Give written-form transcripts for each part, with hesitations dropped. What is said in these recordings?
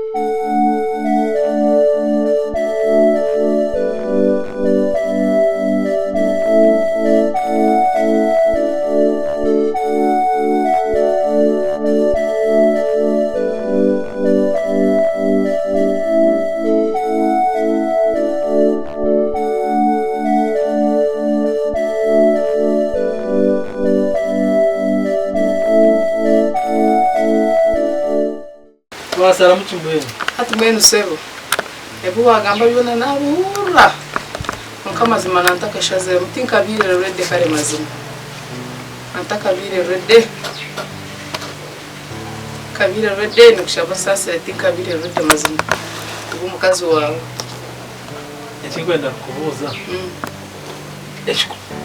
Twasaramu ki mbwenu? Hati mbwenu sebo, ebi waagamba byona naabihurira, kwonka amazima nantakashaziremu tinkabaire ready kare mazima, nantakabaire ready. Nkabaire ready nikushaba onsaasire tinkabaire ready mazima kuba omukazi waawe. Ekinkwenda kukubuuza,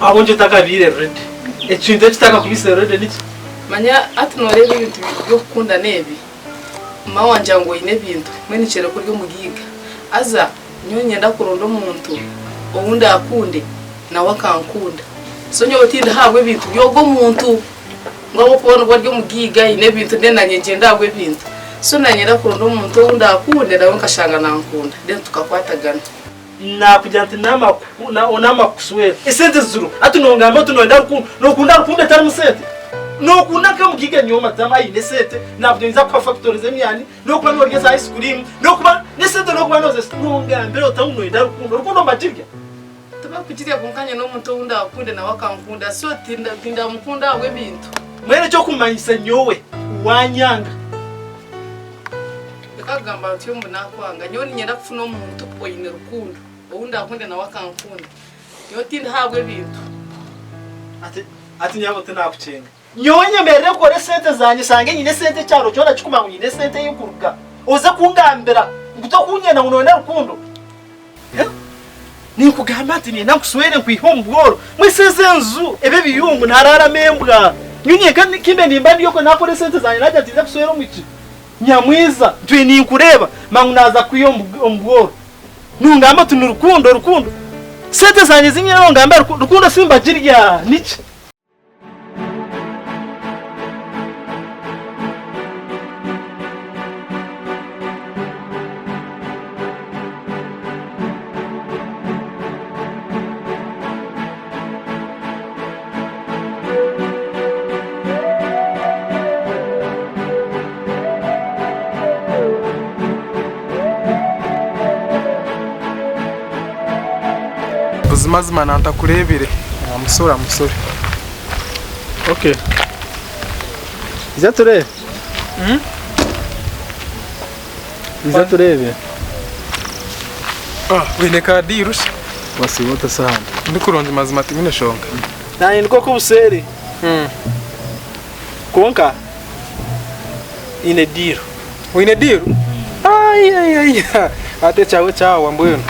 ahabw'enki otakabaire ready? Ekintu ekitakakubaise ready niki? Manya hati nooreeba ebintu by'okukundana ebi, mama wangye ngu oine ebintu mbwenu nikyoreka ori omugaiga. Haza nyowe niinyenda kuronda omuntu ou ndaakunde nawe akankunda. So nyowe tindihaabwa ebintu by'ogwo omuntu. Ngu ahabw'okuba nibwo ari omugaiga aine ebintu then nanye ngyende ahabw'ebintu. So nanye nda kuronda omuntu ou ndakunde nawe nkashanga nankunda then tukakwatagana. Nakugira nti naamara kukuswera esente ziriho hati nongamba oti noyenda rukundo nokunda rukundo etarimu sente? Nokunda nkamugaiga nyowe matama aine esente nakugira ninza kukuha factory z'emyani nokuba norya za ice cream nokuba nesente nokuba nozesa nongambira ota ngu noyenda rukundo rukundo mbagirya? Tibarikugirya kwonka nyine omuntu ou ndaakunde nawe akankunda so tindamukunda ahabw'ebintu. Mbwenu eky'okumanyisa nyowe wanyanga. Reka kugamba ntyo mbu naakwanga. Nyowe niinyenda kufuna omuntu oine rukundo, ou ndaakunde nawe akankunda. Nyowe tindi ahabw'ebintu. Ati nyabo tinaakukyenga. Nyowe nyemerere nkore esente zangye nsange nyine esente ekyaro kyona kikumanya ngu nyine esente ei nkuruga. Oze kungambira ngu tokunyenda ngu noyenda rukundo? Ninkugamba nti niinyenda nkuswere nkwihe omu bworo. Mbwenu ezi enju, ebi ebiyungu niharaaramu embwa. Nyowe nyenka kimbe nimba ndiyo okwe naakora esente zangye naagira nti ninza kuswera omwishiki nyamwiza ntwire ninkureeba mangu naaza kukwiha omu bworo. Nongamba oti ni rukundo, rukundo? Sente zangye ezi nyine nongamba rukundo simbagirya niki? Buzimazima nantakureebire. Amusore amusore. Okay. Iza tureebe. Iza tureebe. Ah, wine ka deal shi? Wasiiba ota saana? Ndi kurungi mazima tinyine shonga. Naanye nikwo oku buseeri. Kwonka nyine deal. Oine deal? Ai ai ai ate kyawe kyawa mbwenu.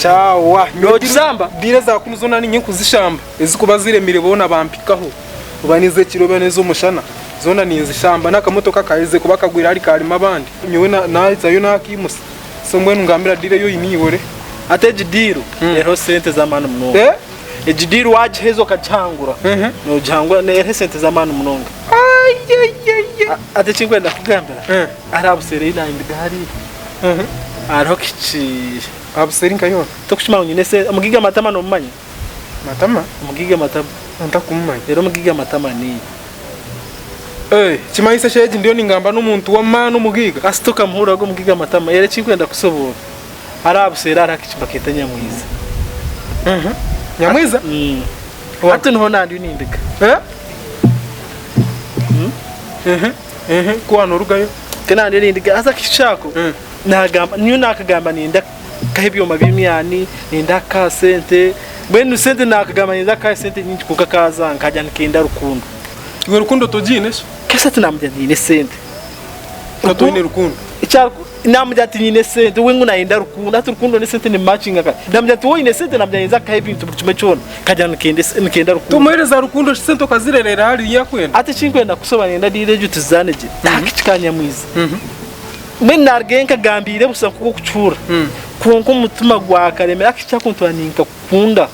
Kyawa. Nokishamba? Deal eza kunu zona ninye nkuzishamba. Ezikuba ziremire boona bampikaho. Oba n'ezekiro oba n'ezomushana zona ninzishamba. N'akamotoka kaherize kuba kagwire ahari karimu abandi. Nyowe nazayo nakimusa. So mbwenu ngambira deal eyi oine iwe ore. Hati egi deal eriho sente z'amaani munonga. Egi deal wagiheza okagihangura, nogihangura eriho esente z'amaani munonga. Hati eki ndikwenda kukugambira, hariya buseeri ei naayindiga hariya, hariho kiki. Aha buseeri nka yoona? Torikukimanya ngu nyine esente, Omugiga Matama nomumanya? Matama? Omugiga Matama. Ntakumumanya. Reero Omugiga Matama niiwe. Kimanyise shi egi ndiyo ningamba n'omuntu w'amaani omugiga? Kasita okamuhurira ogu Omugiga Matama, reero eki ndikwenda kukusoboorora. Hariya buseeri hariho akakiki bakeeta Nyamwiza. Nyamwiza? Hati niho nandi nindiga. Ku wanorugayo? Ku nandi nindiga haza akakiki ako nagamba nyowe nakagamba niinyenda kukaha ebyoma by'emyani, niinyenda kukaha sente, mbwenu sente nakagamba niinyenda kukaha sente nyingi kwonka kazanga kagira nikenda rukundo. Iwe rukundo togiine shi? Kesi hati namugira nti nyine sente. Hati oine rukundo? Namugira ati nyine esente we ngu nayenda rukundo hati rukundo n'esente nibimakinga nkahi? Namugira ati wowe oine esente namugira ninza kukuha ebintu buri kimwe kyona nkagira ngu nikenda rukundo. Tomuhereza rukundo shi sente okazirerera ahari akwenda? Hati ekinkwenda kukushaba niinyenda deal egyo tuzizaane gye ahaki kikanyamwiza. Mbwenu narugayo nkagambiire busha nk'oku orikukihurira kwonka omutima gwakaremera hati ekyakuntwara ninkakukunda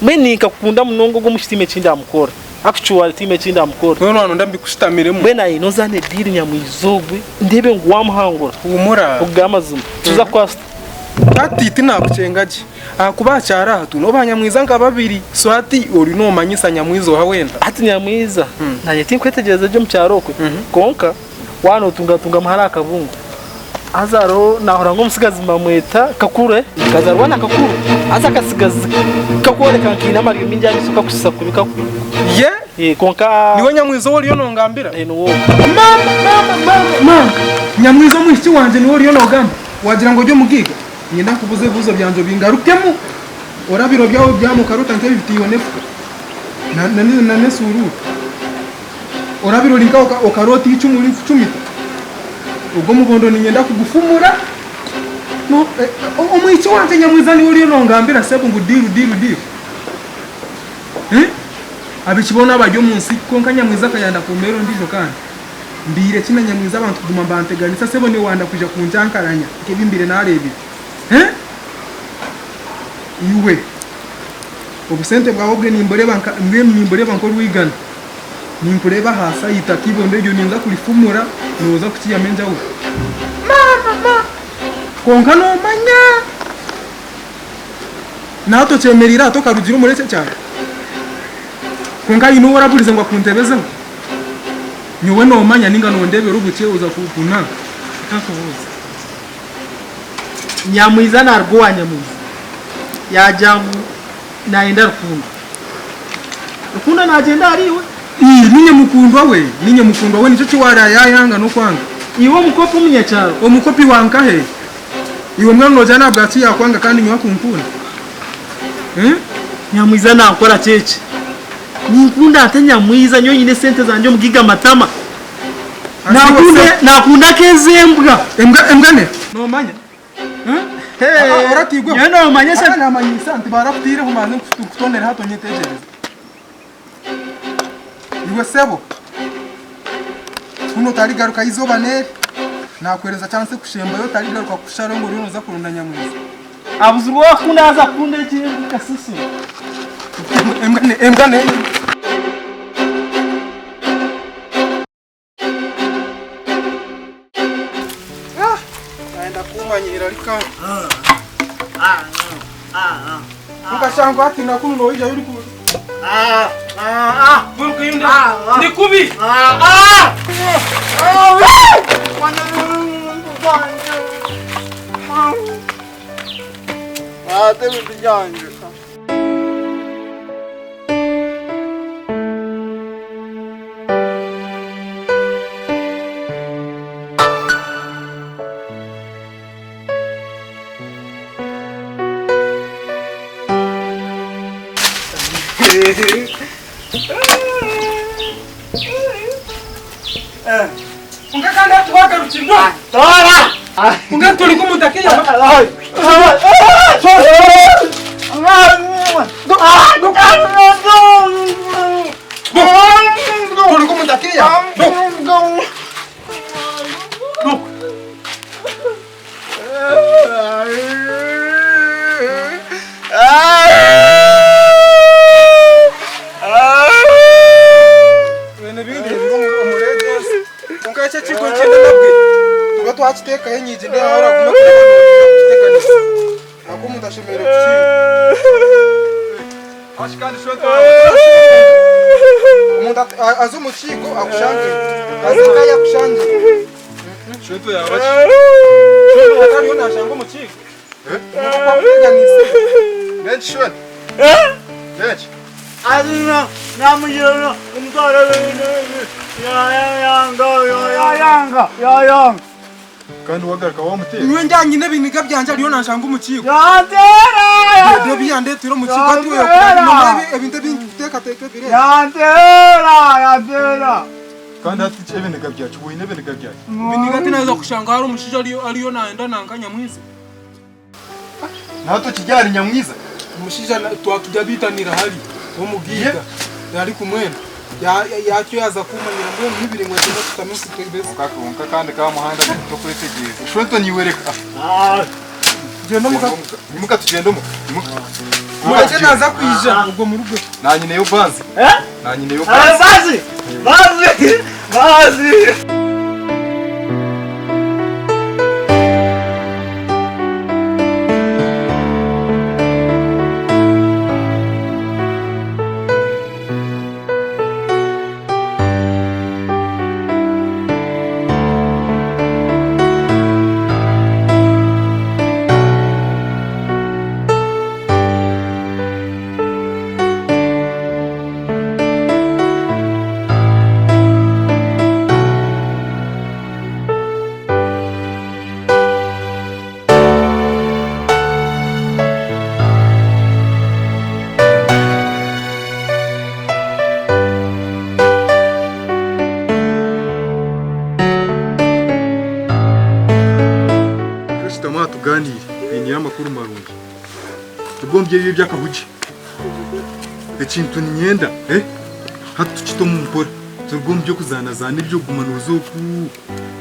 mbwenu ninkakukunda munonga ogu omukitiima eki ndamukora. Actually tihaine eki ndamukore. Mbwenu waanonda mbikushutamiremu. Mbwenu aine ozaane deal nyamwiza ogwe ndeebe ngu waamuhangura. Huumura. Okugamba amazima. Tuza kukwasa tuta? Hati tinaakucenga gye ahakuba aha kyaro aha twine ba nyamwiza nka babiri. So hati ori noomanyisa nyamwiza oha wena? Hati nyamwiza naanye tinkwetegyereza gye omu kyaro okwe kwonka waaba nootungatungamu hariya aha kabungo haza hariho naahurira ngu omutsigazi nibamweta Kakuru kazaarwa na Kakuru haza akatsigazi kakworeka ngu kaine amaryo maingi aha maiso kakushusha kubi Ye? Kwonka. Niwe nyamwiza ou oriyo noongambira? Niwe ogwo. Maama! Maama! Maama! Maama! Nyamwiza omwishiki wangye niwe oriyo noogamba? Waagira ngu ori omugaiga? Niinyenda nkubuuze ebibuuzo byangye obingarukemu. Orabiro byawe byamuka rota nk'ebi biteirwe n'efuka n'esuruuru. Orabire ori nkaho okaroota eicumu ririkucumita. Ogwo omubondo niinyenda kugufumura. Omwishiki wangye nyamwiza niwe oriyo nongambira sebo ngu diiru diiru diiru. Abaishiki boona bari omu nsi kwonka nyamwiza akayanda kumbeera ondiijo kandi. Mbaire ki na nyamwiza abantu kuguma nibanteganisa sebo niiwe wayenda kwija kunkyankaranya nk'ebi mbaire naareebire. Iwe obusente bwawe obwe nimbureeba nka mbwenu nimbureeba nk'orwigana. Ninkureeba aha sayiti ati eibondo eryo ninza kurifumura nooza kukiihamu enjawulo. Maama ma! Kwonka noomanya nahati okyemereire aha tokarugire omuri eki ekyaro? Kwonka haine ou oraburize ngu akuntebezeho? Nyowe noomanya nainga nondeebera obukye oza kunanka? Reka nkubuuze. Nyamwiza naaruga owa Nyamwiza yaagira ngu naayenda Rukundo. Rukundo naagyenda ahari iwe? Ii, Niinye mukundwa we, niinye mukundwa we, nikyo ki waaraayayanga n'okwanga. Iwe omukopi omunyakyaro. Omukopi wa nkahe? Iwe mbwenu noogira n'ahabwaki yaakwanga kandi nyowe akunkunda? Ii? Nyamwiza nankora ki eki? Ninkunda nta Nyamwiza nyowe nyine esente zangye omugaiga matama. Nakunda nk'ezi embwa. Embwa embwa ne? Noomanya? Oratiigweho? Nyowe noomanya Aka naamanyisa nti barakutaireho mbanze nkutonere hati onyetegereze. Iwe sebo, kunu otarigaruka eizooba n'eri, naakuheereza chance kushembayo otarigaruka kusharaho ngu oriyo nooza kuronda nyamwiza. Abuzirwe owakukunda haza akunda egi embwa kasisi. Embwa ne embwa ne. Nayenda kumanyira rika. Ukashangwa ati nakunu noija yuri ku. Ndi kubi. Unga kandi hati wagarukirwa. Unga turi kumutakiya. Turi kumutakiya. Bene bindi omuregensi. Konka eki ekigo ekyenda nabwe tuba twakiteekaho enyigi ndeeba oraguma kureeba noija kukiteganisa. Ahakuba omuntu ashemereire kukiiga. Omuntu aza omu kigo akushangeyo, aza enka ye akushangeyo. Shwento atariyo nashanga omu kigo. Omuntu oku akuteganise. Kandi wagaruka wamuteera. Nyowe ndyaba nyine ebiniga byangye ariyo nanshanga omu kigo. Reeba ebi yandeetera omu kigo hati oyokugira ebintu ebi ndikuteekateeka ebiro ebi. Kandi hati ki ebiniga byaki? Oine ebiniga byaki? Ebiniga tinaza kushanga hariho omushaija ariyo nayenda nanka nyamwiza. Na hati okiri ahari nyamwiza? Omushaija twatujya biitanira hari omugaiga arikumwenda yatyo yaza kumanyira mbwenu nibirengwa nituza kutama ensi. Kwonka kandi ka muhanda tokwetegyereza. Shwento niiwe reka. Gyenda omuka. Imuka tugyende omuka. Imuka. Murekye naza kwija ogwo murugo. Naanye nyineyo banzi. Nanyineyo kazi. Bazi! Bazi! Bazi! Shitama tuganire niyo amakuru marungi tugombye ebi eby'akahugi ekintu ninyenda eh hati tukite omu mpora turuge omu by'okuzaanazaana eby'okuguma nooza oku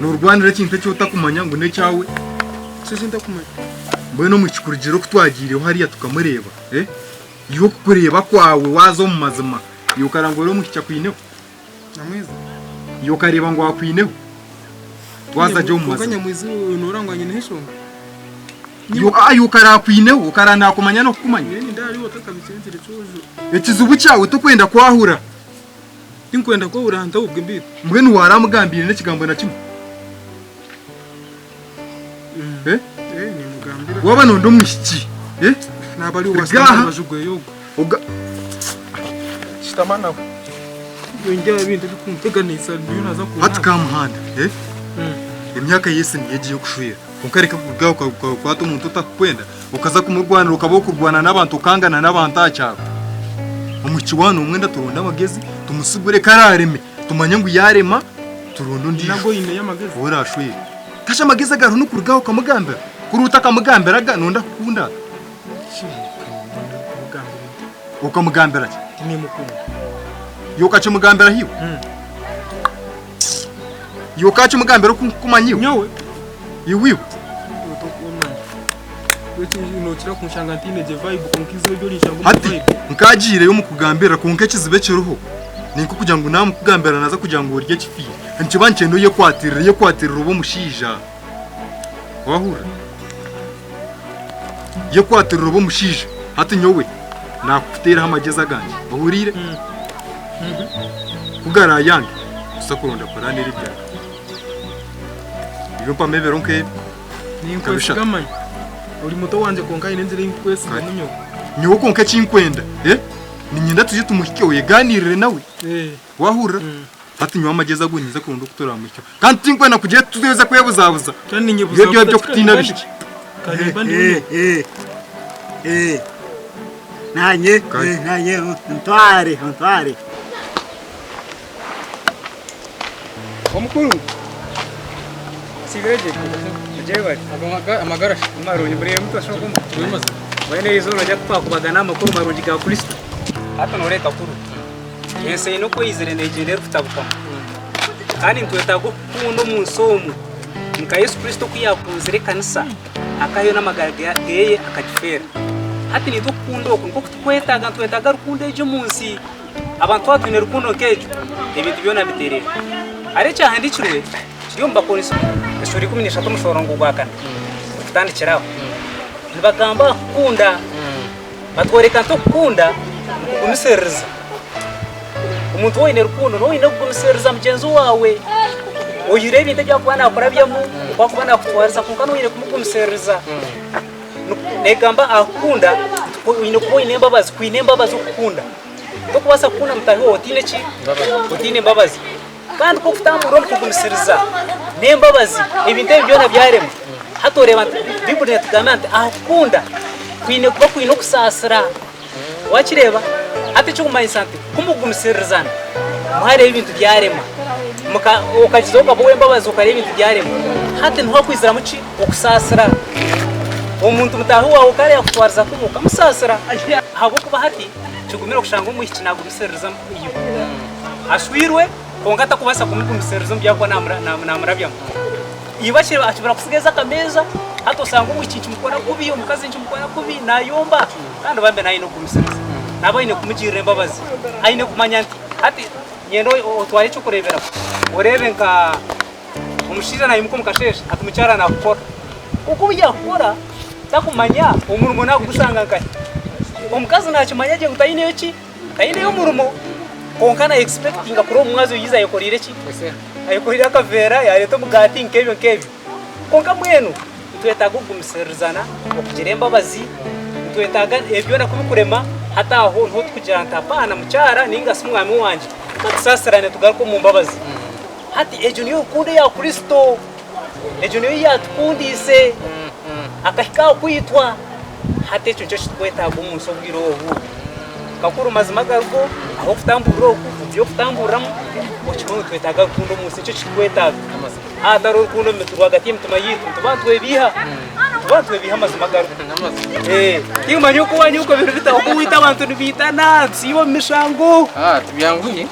noorwanira ekintu eki otakumanya ngu n'ekyawe Ki eki ntakumanya? Mbwenu omu kikurugiirira oku twagiireho hariya tukamureeba eh iwe okukureeba kwawe waaza omu mazima iwe okareba ngu ori omwishiki akwineho? Nyamwiza. Iwe okareeba ngu akwineho? Waaza gye omu Kwonka mazima. Nyamwiza noora ngu anyineho enshonga? Iwe ah, iwe okareba akwineho okareba naakumanya n'okukumanya? Mbwenu ndi ahariwe otakabikyengyera ekyojo. Ekizibu kyawe tokwenda kwahura. Tinkwenda kwahura ahantu ahobwe mbiito. Mbwenu waaramugambiire n'ekigambo na kimwe? Eh? Eh, nimugambira. Waaba noonda omwishiki, eh? Naaba ari Ruga owasitama aha. aha rubaju rweye ogwo. Oga Shitama nawe. Yongyera ebintu ebikunteganisa ndiyo naza Hati kunaaba. Kamuhanda, eh? Emyaka y'ensi niyo egi y'okushwera. Kwonka reka kuruga aho okakwata omuntu otakukwenda, okaza kumurwanira okaba ow'okurwana n'abantu okangana n'abantu aha kyaro. Omwishiki waaba noomwenda turonde amagezi tumusigure ku araareme tumanye ngu yaarema turonde ondiijo Nago oineyo amagezi? ou oraashwere. Kasha amagezi agariho n'okuruga aho okamugambira. Kuri otakamugambiraga nonda kukunda ata? Okamugambira ki? Nimukunda. Iwe okakimugambira hiwe? Iwe okakimugambira oku nkukumanya iwe? Nyowe. Iwe iwe? Nokira kunshanga ntiine gye vibe kwonka eizooba eri orinshanga omu Hati vibe. nkagiireyo mukugambira kwonka ekizibu ekiriho ninkokugira ngu namukugambira naza kugira ngu orye ekifiire. Nikiba nikyenda oyekwatirire, yekwatirire obe omushaija. Wahurira? Yekwatirire obe omushaija. Hati nyowe nakuteeraho amagyezi agangye. Ohuriire? Ku garaayange, tuza kuronda puraani eri ebyaro. Iwe mpamu ebiro nk'ebi. Ninkwesiga manya. Ori muto wangye kwonka haine engyera ei nkukwesigamu nyowe. Nyowe kwonka eki nkwenda, eh, niinyenda twije tumuhike oyegaaniirire nawe. Waahurira? Hati nyowe amagyezi agu ninza kuronda oku turaamuhikeho. Kandi tinkwenda kugira eki tuza kwebuzabuza. Kandi Ebyo byaba eby'okutiina bihikye. Kanimba ndi nyowe. Nanye, Kare. nanye, ntware, ntware. Omukuru sibeje jebali Amagara marungi buri muntu ashobora kumva wene izoro rya twakubagana amakuru marungi ga Kristo hata noreka kuru ensi eine okweyizire negyenda erikutabukamu kandi nitwetaaga okukunda omu nsi omu nka Yesu Kristo oku yakunzire ekanisa akahayo n'amagara geye akagifeera hati nitwe okukunda oku nikwo kutukwetaaga nitwetaaga rukundo egyo omu nsi Abantu twaba twine rukundo nk'egyo, ebintu byona bitereera. Hariho ekyahandiikirwe kiri omu Bakorinso eshuura 13 omushororongo gwa kana okutandikira aho. Nibagamba aha kukunda. Batworeka nti okukunda nikugumisiririza. Omuntu waaba oine rukundo nooba oine kugumisiririza mugyenzi waawe. Oihireho ebintu ebi arikuba naakurabyamu, oku arikuba naakutwariza kwonka nooba oine kumugumisiririza. Neegamba aha kukunda nti oine kuba oine embabazi, kwine embabazi okukunda. Tokubaasa kukunda mutaahi waawe otaine ki? Otaine mbabazi. Kandi ku okutamburira omu kugumisiriza n'embabazi, ebintu ebi byona byarema. Hati oreeba nti Baiburi neetugambira nti aha kukunda kwine kuba kwine okusaasira. Wakireeba? Hati ekirikumanyisa nti ku mukugumisiririzana, mwareeba ebintu byarema, okagizaho okaba ow'embabazi okareeba ebintu byarema, hati niho hakwiziramu ki? Okusaasira. Omuntu mutaahi waawe kare yakutwariza kubi okamusaasira ahabw'okuba hati kigumire okushanga omwishiki naagumisiririza iba. Ashwirwe kwonka atakubaasa kumugumisiririza omu bi arikuba naamurabyamu. Iba akibura kutsigaza akameeza, hati osanga omwishiki nikimukora kubi, omukazi nikimukora kubi, naayomba. Kandi bambi nawe aine kugumisiriza. Naaba aine kumugirira embabazi. Aine kumanya nti. Hati nyenda otware eky'okureeberaho oreebe nka omushaija naimuka omu kasheeshe ati mukyara naakukora. Kwonka obu yaakukora takumanya omurimo naagushanga nkahi. Omukazi naakimanya gye ngu taineyo ki? Taineyo omurimo kwonka na expectinga kureeba omumwazi oyize ayekoreire ki? Ayekoreire akaveera yaareeta omugaati nk'ebyo nk'ebyo. Kwonka mbwenu nitwetaaga okugumisiririzana, okugira embabazi, nitwetaaga ebyo byona kubikurema hati aho niho turikugira nti hapana mukyara ninga shi mwami wangye reka tusaasirane tugaruke omu mbabazi. Hati egyo niyo rukundo eya Kristo, egyo niyo ei yaatukundiise akahika aha kwitwa. Hati ekyo nikyo kitukwetaaga omu nsi obwire obu. Kakuru mazima agariho ah'okutamburira oku, omu by'okutamburiramu, okimanye ngu nitwetaaga rukundo omu nsi nikyo kitukwetaaga. Ahatariho rukundo rwagati y'emitima yaitu nituba nitwebiiha, nituba nitwebiiha amazima agariho. Timanya oku owanyu okwo biri bita, oku owaitu abantu nibaitana, nitusiiba omu mishango. Tibyanguhi.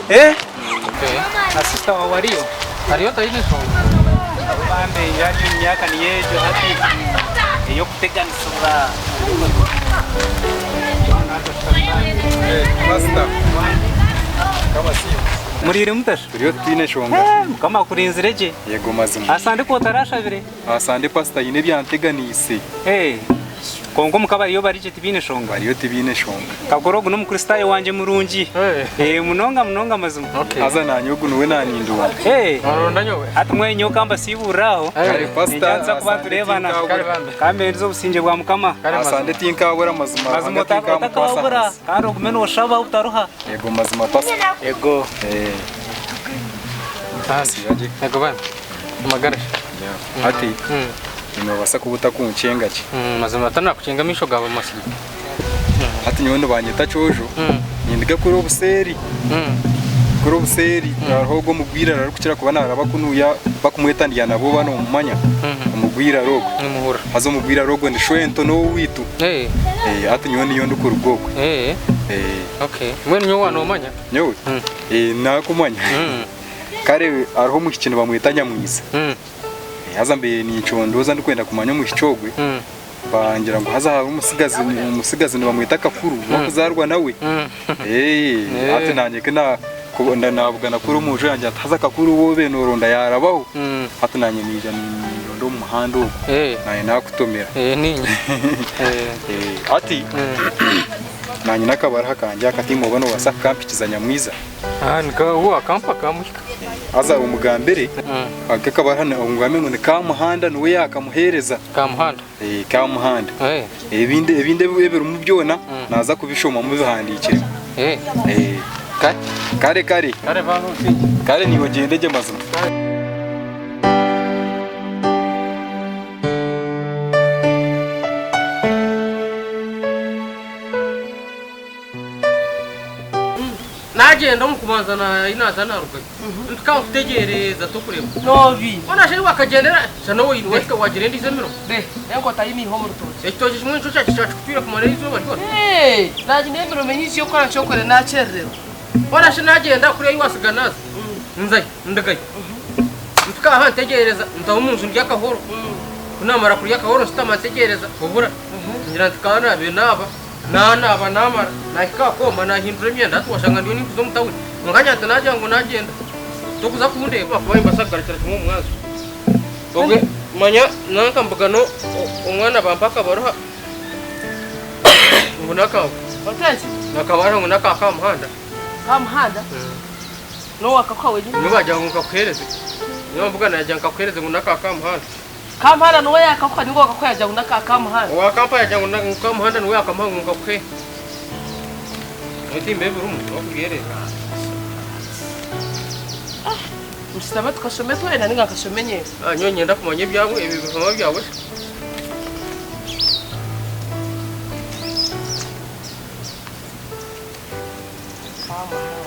Na sisita waawe ariyo? Ariyo taine nshonga. Bambi ari omu myaka niyo egyo hati ey'okuteganisibwa. Pasita Kabasiima. Muriire muta shi? Turiyo tutaine nshonga. Mukama akurinzire gye. Yego mazima. Asande ku otarashabire. Asande pasita haine ebyanteganiise. Kwonka omuka bariyo bari gye tibaine nshonga. Bariyo tibaine nshonga. Kakuru ogu n'Omukristaayo wangye murungi. Munonga munonga mazima. Haza naanye ogu niwe naanindonda. Hati mbwenu nyowe ka mbasiiburire aho. Kare pasita, Niinyija nza kuba asande nitureebana. tinkabura. Ka mbeerize obusingye bwa Mukama. Asande tinkabura mazima. Mazima Ruhanga tinkamukwasa otakabura ahansi. kandi ogume nooshaba otaruha. Yego mazima pasita. Yego. Siiba gye. Yego bambi. Amagara shi? Hati Noobaasa kuba otakunkyenga gye. Mazima tanakukinga amaisho gaawe masya. Hati nyowe nibanyeta Kyojo, nindiga kuri obuseeri. Kuri obuseeri hariho ogwo omugwiraro arikukira kuba naaraba kunuya bakumweta Ndyanabwoba noomumanya? Omugwiraro ogwo. Nimuhurira. Haza omugwiraro ogwo ni Shwento n'owaitu. Hati nyowe niyo ndikuruga okwe. Okay. Mbwenu nyowe waanoomanya? Nyowe? Naakumanya. Kare hariho omwishiki nibamweta Nyamwisa. Haza mbaire nincondooza ndikwenda kumanya omwishiki ogwe, bangira ngu haza hariho omutsigazi omutsigazi nibamweta Kakuru ow'okuzaarwa nawe. Hati naanye ku naabugana kuri omu nju yangye ati haza Kakuru ou obaire nooronda yaarabaho, hati naanye naija nindonda omu muhanda ogwo naanye naakutomera. Hati naanye n'akabaruha kangye aka tiimwe oba noobaasa kukampikiza nyamwiza. Haza omugambire akaba ari omugambe ngu ni Kamuhanda niwe yaakamuheereza. Kamuhanda. Eh, Kamuhanda. Ebindi ebindi ebirimu byona naaza kubishomamu bihandiikirwe. Eh. Eh. Kare kare. Kare baba obusinge. Kare niiwe ogyende gye mazima. Nagyenda omu kubanza ahi naaza naarugayo mpika aho nkutegyeereza tokureeba. Noobi. Hoona shi wakagyendera shana waine wahika waagira endiijo emirimo. Be, enkota ei naiha omu rutookye. Ekitookye kimwe nikyo kyakikutwire kumara eizooba ryona. Ee, naagire emirimo nyingi y'okukora nkyokore naakyerererwa. Hoona shi nagyenda kuriya ahi waatsiga naaza, nzayo, ndugayo. Mpika aha ntegyeereza, ntaha omu nju ndya akahoro. Ku naamara kurya akahoro nshutama ntegyeereza obura. Ngira nti ka naabe naaba. Naanaaba naamara, naahika aha kooma naahindura emyenda hati washanga ndiyo ninkuza omu tawuni. Kwonka nyaata naagira ngu naagyenda tokuza kundeeba ahakuba nimbaasa kugarukira kimwe omu mwazyo. Obwe manya nanka mbugana omwana bampa akabaruha ngu n'akaawe. Ota ki? Akabaruha ngu n'aka Kamuhanda. Kamuhanda? N'owa akakuha wenyini? Niwe baagira ngu nkakuheereze. Niwe mbugana yaagira ngu nkakuheereze ngu n'aka Kamuhanda. Kamuhanda niwe yakakuha ninga owakakuha yagira ngu naka Kamuhanda? Owakampa yagira ngu Kamuhanda niwe yakamuha ngu nkakuhe. Nyowe timba ebirimu nokubyereza. Nitushaba tukashome twena ninga nkashome nyenka? Nyowe niinyenda kumanya ebyawe ebihama byawe. Kamuhanda.